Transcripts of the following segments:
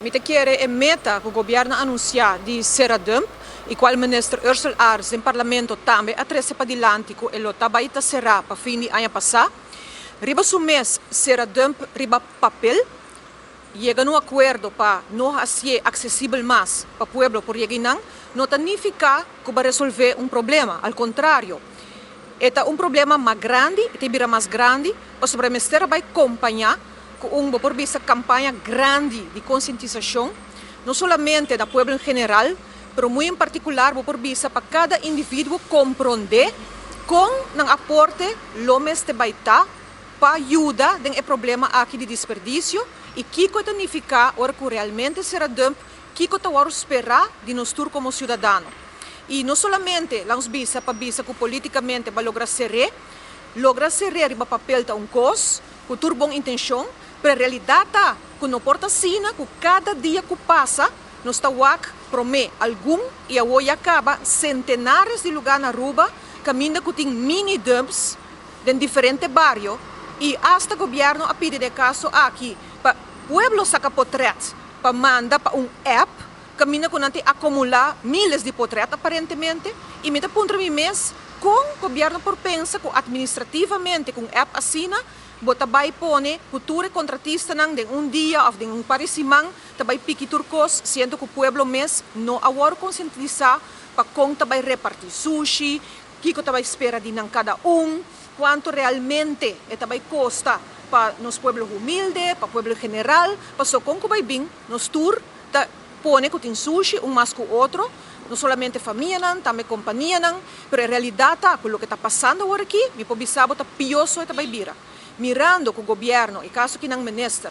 Mi ta kere e meta ku gobièrnu a anunsiá di sera dump i kual minister Ursell Arends den parlamento tambe a trese padilanti ku e lo ta bai ta será pa fin di aña pasá. Riba su mes sera dump riba papel, yega na un akuerdo pa no hasié aksesibel mas pa pueblo por yega einan, no ta nifiká ku bo a resolvé un problema. Al kontrario, e ta un problema mas grandi, e ta bira mas grandi pasobra e mester a bai kompañá ku un, bo por bisa, kampaña grandi di konsientisashon, no solamente na pueblo en general, pero muy en partikular bo por bisa pa kada individuo komprondé kon nan aporte lo mester bai ta pa yuda den e problema aki di disperdisio i kiko e ta nifiká ora ku realmente sera dump, kiko ta wòrdu sperá di nos tur komo siudadano. I no solamente la nos bisa pa bisa ku polítikamente bo a logra ser'é, logra ser'é riba papel ta un kos, ku tur bon intenshon, pero e realidat ta ku no por ta asina ku kada dia ku pasa nos ta wak promé algun i awor ya kaba sentenares di lugá na Aruba kaminda ku tin mini dumps den diferente bario i asta gobièrnu a pidi den e kaso aki pa pueblo saka potrèt pa manda pa un app kaminda ku nan tin akumulá miles di potrèt aparentemente i mi ta puntra mi mes kon gobièrnu por pensa ku administrativamente ku un app asina bo ta bai pone ku tur e kontratistanan den un dia òf den un par di siman ta bai piki tur kos, siendo ku pueblo mes no a wòrdu konsientisá pa kon ta bai repartí sushi, kiko ta bai spera di nan kada un, kuantu realmente e ta bai kosta pa nos pueblo humilde, pa pueblo en general, paso kon ku bai bin nos tur ta pone ku tin sushi un mas ku otro, no solamente famianan, tambe kompanianan, pero e realidat ta ku loke ta pasando awor aki, mi por bisa bo ta pió so e ta bai bira. Mirando ku gobièrnu, e kaso ki nan minister,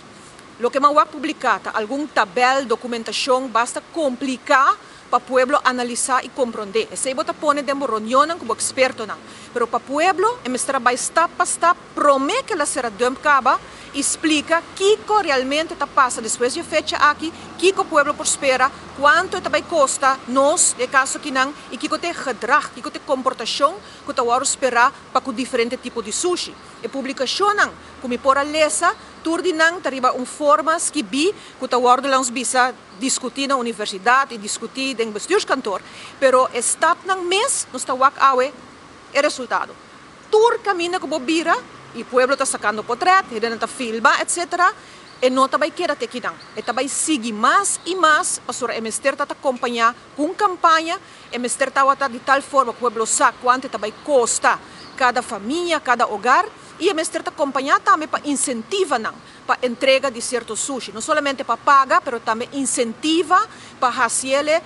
loke man wak publiká ta algun tabèl, dokumentashon basta kompliká pa pueblo analisá i komprondé. Esei bo ta pone den bo reunionnan ku bo ekspertonan. Pero pa pueblo e mester a bai stap pa stap promé ku el a sera dump kaba i splika kiko realmente ta pasa despues di e fecha aki, kiko pueblo por spera, kuantu e ta bai kosta nos den e kaso akinan i kiko ta e gedrag, kiko ta e komportashon ku ta wòrdu sperá pa ku diferente tipo di sushi. E publikashonnan ku mi por a lesa, tur di nan ta riba un forma skibí ku ta wòrdu laga nos bisa diskutí na universidat i diskutí den bestuurskantoor, pero e stapnan mes nos ta wak awe e resultado. Tur kaminda ku bo bira i pueblo ta sakando potrèt, hendenan ta filma etc. E no ta bai keda te kinan. E ta bai sigui mas i mas pasobra e mester ta ta kompañá ku un kampaña, e mester tabata di tal forma ku pueblo sa kuantu e ta bai kosta kada famia, kada hogar i e mester ta kompañá tambe pa insentiva nan pa entrega di cierto sushi, no solamente pa paga, pero tambe incentiva pa haciele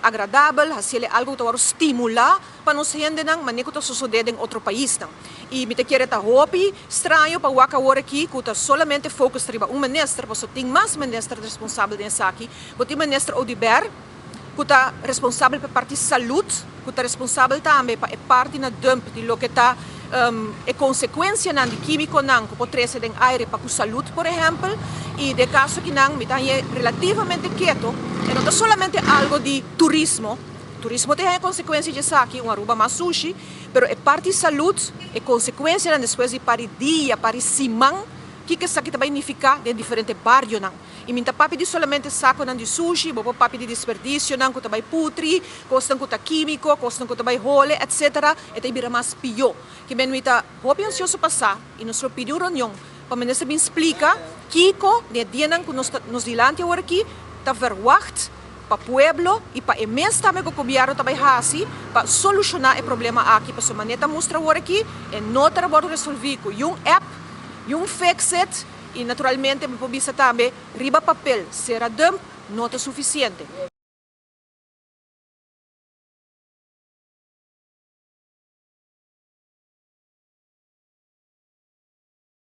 agradabel, haciele algo cu ta worde stimula pa nos hendenan, manera cu ta sosode den otro paisnan. Y mi ta kere ta hopi straño pa wak awor aki cu ta solamente focus riba un minister, pasobra tin mas minister responsabel den esaki. Bo tin minister Oduber cu ta responsabel pa e parti salud, cu ta responsabel tambe pa e parti na dump di loke ta e consecuencianan di quimiconan cu por trece den aire pa cu salud, por ehempel. Y den caso akinan mi ta hañ'e relativamente keto, e no ta solamente algo di turismo, turismo ta haña consecuencia di esaki, un Aruba mas sushi, pero e parti salud, e consecuencianan despues di par di dia, par di siman, kiko esaki ta bay nifica den diferente barionan. I mi ta papia di solamente sakonan di sushi, bo por papia di desperdisionan ku ta bai putri, kosnan ku ta kímiko, kosnan ku ta bai hole, etsetera. E ta bira mas pió. Ke men mi ta hopi ansioso pa sa i nos lo pidi un reunion pa minister bin splika kiko den e dianan ku nos ta nos dilanti awor aki ta verwagt pa pueblo i pa e mes tambe ku gobièrnu ta bai hasi pa solushoná e problema aki pasobra manera ta mustra awor aki e no ta wòrdu resolví ku yun app, yun fix it. I naturalmente mi por bisa tambe riba papel sera dump no ta sufisiente.